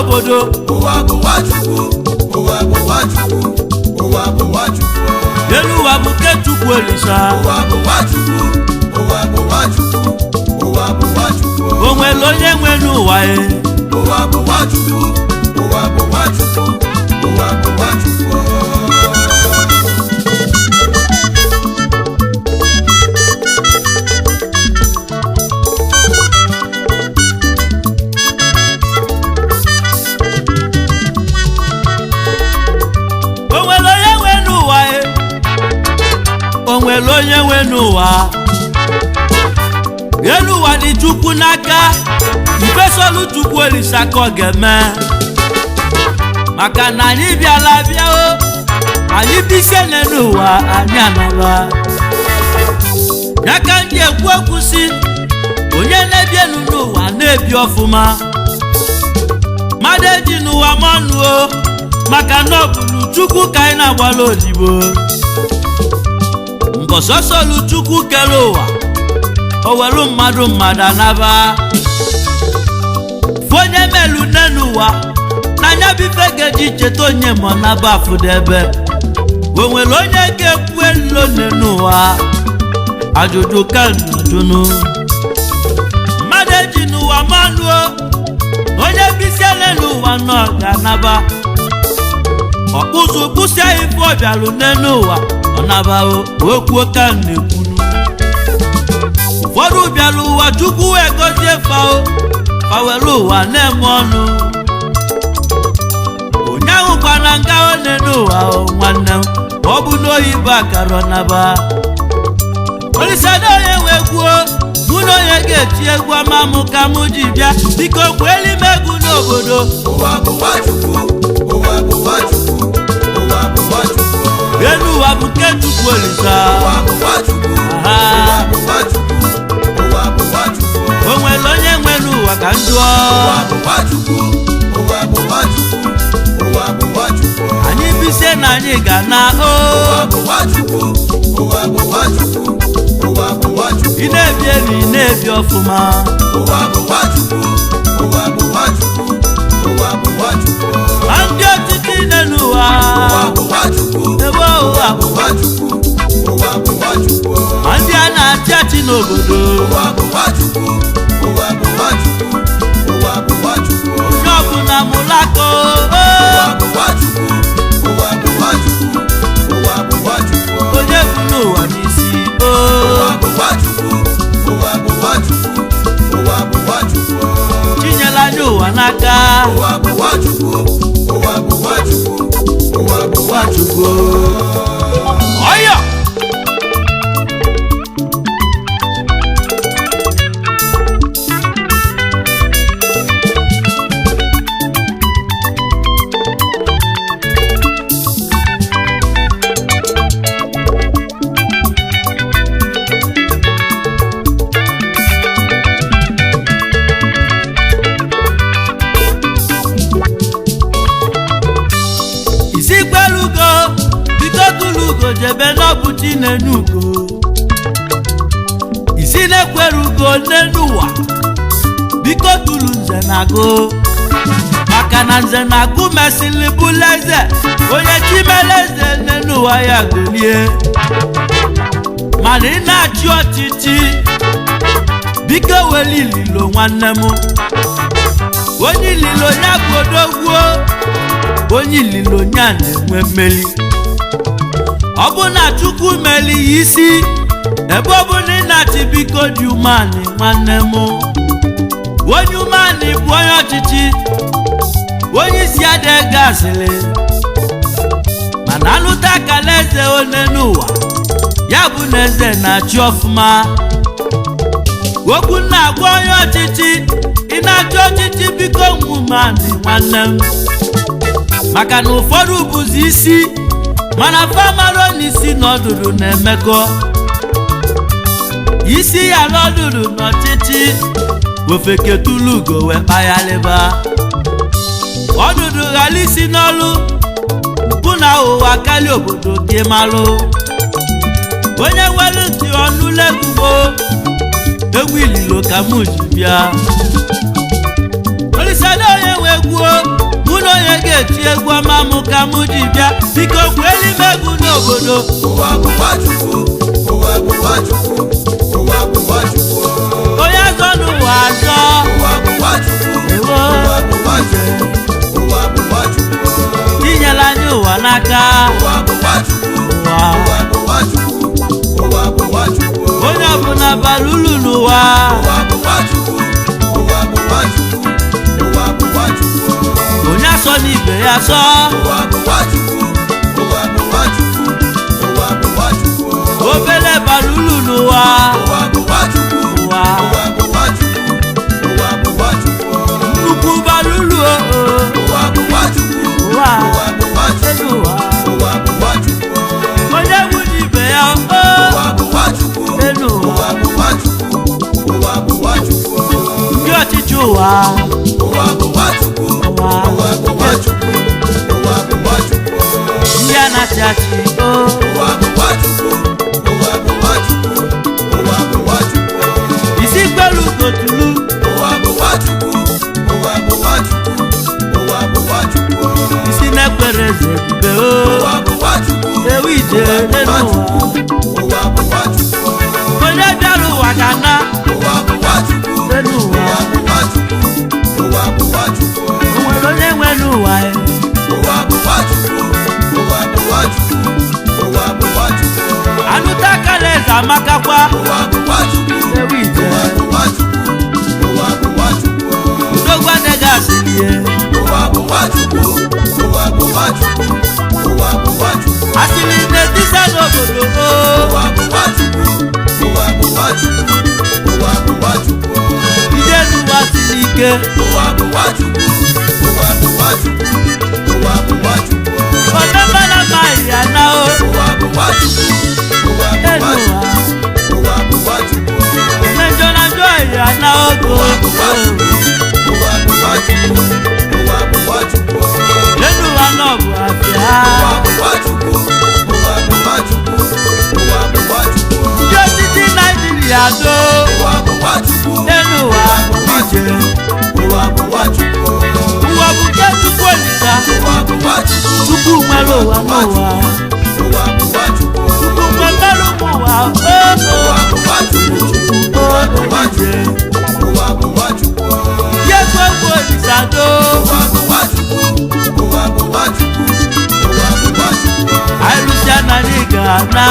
n'obodo. Ụwa bụ Nwachukwu, ụwa bụ Nwachukwu, ụwa bụ Nwachukwu. Elu ụwa bụ nke Chukwu Olisa. Ụwa bụ Nwachukwu, ụwa bụ Nwachukwu, ụwa bụ Nwachukwu. O nwere onye nwe n'ụwa e? Ụwa bụ Nwachukwu, ụwa bụ Nwachukwu, ụwa bụ Nwachukwu. O nwere onye nwe n'ụwa e? O nwere onye nwe n'ụwa? Elu ụwa dị Chukwu n'aka. Mfesolu Chukwu Olisa ka ọ ga-eme, maka na anyị bịala bịa o, anyị bisie n'elu ụwa, anyị anaba ya. Ka ndị ekwu okwu si, onye na-ebi elu n'ụwa na-ebi ọfụma. Mmadụ eji n'ụwa mọnụ o, maka na ọ bụrụ Chukwu ka anyị na-agbala odibo. Mbọsọsọlụ Chukwu kere ụwa, o welu mmadụ, mmadụ anaba. Fonye melu n'ụwa n'anya bife ga-eji cheta onye ma ọ naba afụdebe. O nwere onye ga-ekwu elo n'ụwa? Ajụjụ ka njụnụ. Mmadụ eji n'ụwa manụ o, onye bisiele n'ụwa nọ ga-anaba. Ọkpụzụ kwụsịa ife ọbịalụ n'elu ụwa, ọ naba o. Okwuo ka m na-ekwunu, ụfọdụ bịara ụwa, Chukwu wee gọzie fao, fawere ụwa na-eme ọnụ. Onye ahụkwana nga one n'ụwa o, nwanne m, ọ bụ n'oyibo akara ọnaba. Olisada onye nwe gwuo, mụ na onye ga-eti egwu ama mụ ka mụ ji bịa. Biko kweli m egwu n'obodo. Ụwa bụ Nwachukwu, ụwa bụ Nwachukwu, ụwa bụ Nwachukwu. Elu ụwa bụ nke Chukwu Olisa. Ụwa bụ Nwachukwu, ụwa bụ Nwachukwu, ụwa bụ Nwachukwu. O nwere onye nwere ụwa ka njụọ? Ụwa bụ Nwachukwu, ụwa bụ Nwachukwu, ụwa bụ Nwachukwu. Anyị bisie na anyị ga na o. Ụwa bụ Nwachukwu, ụwa bụ Nwachukwu, ụwa bụ Nwachukwu. Ị na-ebi elu, ị na-ebi ọfụma. Ụwa bụ Nwachukwu, ụwa bụ Nwachukwu, ụwa bụ Nwachukwu. Ma ndị ọchịchị n'elu ụwa. Ụwa bụ Nwachukwu, ebe ụwa bụ Nwachukwu, ụwa bụ Nwachukwu. Ma ndị a na-achị achị n'obodo. Ụwa bụ Nwachukwu, ụwa bụ Nwachukwu, ụwa bụ Nwachukwu. Onye ọbụla mụrụ aka o. Ụwa bụ Nwachukwu, ụwa bụ Nwachukwu, ụwa bụ Nwachukwu. Onye bụ n'ụwa n'isi o. Ụwa bụ Nwachukwu, ụwa bụ Nwachukwu, ụwa bụ Nwachukwu. Chinyela anyị ụwa n'aka. Ụwa bụ Nwachukwu, ụwa bụ Nwachukwu, ụwa bụ Nwachukwu. Ọyọ isi gbelugo, biko tụrụ ugo jebe n'ọbụ chi na-enye ugo. Isi na-ekwere ugo n'elu ụwa, biko tụrụ nze na-agụ, maka na nze na-agụ mesịrị bụla eze. Onye chimere eze n'elu ụwa ya golie. Mana ị na-achị ọchịchị, biko were ililo nwanne m. Onye ililo ya bụ odogwuo, onye ililo ya na-enwe mmeri. Ọ bụ na Chukwu meli ya isi ebe ọ bụ na ị na-achị, biko dị umeanị nwanne m. Onye umeanị bụ onye ọchịchị, onye isi adịghị asịrị, mana alụta akala eze one n'ụwa ya bụ na eze na-achị ọfụma. Okwu na-agwa onye ọchịchị, ị na-achị ọchịchị, biko nwe umeanị nwanne m, maka na ụfọdụ bụzi isi, mana famaro n'isi nọdụrụ na-emekọ isi ya nọdụrụ n'ọchịchị. Ofeketulugo wee kpaghalịba ọdụdụ ghara isi n'ọlụ mpụ na ụwa karịa obodo gị malụ. Onye nwere ntị ọnụlegugbo egwu ililo ka mụ ji bịa. Olisa. Kedu onye nwe egwu mụ na onye ga-eti egwu ọma mụ ka mụ ji bịa biko kwuelu m egwu n'obodo. Ụwa bụ Nwachukwu, ụwa bụ Nwachukwu, ụwa bụ Nwachukwu. Onye azọ n'ụwa azọ. Ụwa bụ Nwachukwu, Ewo. ụwa bụ Nwachukwu, ụwa bụ Nwachukwu. Tinyela anyị ụwa n'aka. Ụwa bụ Nwachukwu, Ụwa. ụwa bụ Nwachukwu, ụwa bụ Nwachukwu. Onye ọbụla bara uru n'ụwa. Ụwa bụ Nwachukwu, ụwa bụ Nwachukwu, ụwa bụ Nwachukwu. Onye asọ n'ibe ya sọ. Ụwa bụ Nwachukwu, ụwa bụ Nwachukwu, ụwa bụ Nwachukwu. Obele bara uru n'ụwa. Ụwa bụ Nwachukwu, Ụwa. ụwa bụ Nwachukwu, ụwa bụ Nwachukwu. Nnukwu bara uru o. Ụwa bụ Nwachukwu, Ụwa. ụwa bụ Nwachukwu, Elu ụwa. ụwa bụ Nwachukwu. Onye bụ n'ibe ya o. Ụwa bụ Nwachukwu, Elu ụwa. ụwa bụ Nwachukwu, ụwa bụ Nwachukwu. Ndị ọchịchị ụwa. Ụwa bụ Nwachukwu, Ụwa. ụwa bụ Nwachukwu, ụwa bụ Nwachukwu. Ndị a na-achị achị o. Ụwa bụ Nwachukwu, ụwa bụ Nwachukwu, ụwa bụ Nwachukwu. Isi kwelu kotulu. Ụwa bụ Nwachukwu, ụwa bụ Nwachukwu, ụwa bụ Nwachukwu. Isi na-ekwere eze ebube o. Ụwa bụ Nwachukwu, Ewu ije n'elu ụwa. ụwa bụ Nwachukwu. Onye bịara ụwa ga na Ụwa bụ Nwachukwu, n'elu ụwa. ụwa bụ Nwachukwu, ụwa bụ Nwachukwu. O nwere onye nwere ụwa e. Ụwa bụ Nwachukwu, ụwa bụ Nwachukwu, ụwa bụ Nwachukwu. Anụta akara eze amakakwa. Ụwa bụ Nwachukwu, Ewu ije. ụwa bụ Nwachukwu, ụwa bụ Nwachukwu. Odogwu adịghị asịrị ye. Ụwa bụ Nwachukwu, ụwa bụ Nwachukwu, ụwa bụ Nwachukwu. Asịrị na-etisa n'obodo o. Ụwa bụ Nwachukwu, ụwa bụ Nwachukwu, ụwa bụ Nwachukwu. Ije n'ụwa siri ike. Ụwa bụ Nwachukwu, ụwa bụ Nwachukwu, ụwa bụ Nwachukwu. Ọdọmba na mmaghị ya na o. Ụwa bụ Nwachukwu, ụwa bụ Elu Nwachukwu, ụwa. ụwa bụ Nwachukwu. Mmejọ na njọ ya na ogo. Ụwa bụ Nwachukwu, ụwa bụ Nwachukwu, ụwa bụ Nwachukwu. Elu ụwa nọ bụ afịa. Ụwa bụ Nwachukwu, ụwa bụ Nwachukwu, ụwa bụ Nwachukwu. Ndị ọchịchị Naijiria do. Ụwa bụ Nwachukwu, Elu ụwa ije. ụwa bụ Nwachukwu. Ụwa bụ nke Chukwu Olisa. Ụwa bụ Nwachukwu, Chukwu nwere ụwa n'ụwa. ụwa bụ Nwachukwu. Chukwu nwe mmerụ ụmụ ụwa. Ụwa bụ Nwachukwu, ụwa bụ Nwachukwu, ụwa bụ Nwachukwu. Ya ekwe egwu Olisa do. Ụwa bụ Nwachukwu, ụwa bụ Nwachukwu, ụwa bụ Nwachukwu. Anyị lụsịa na anyị ga-ana.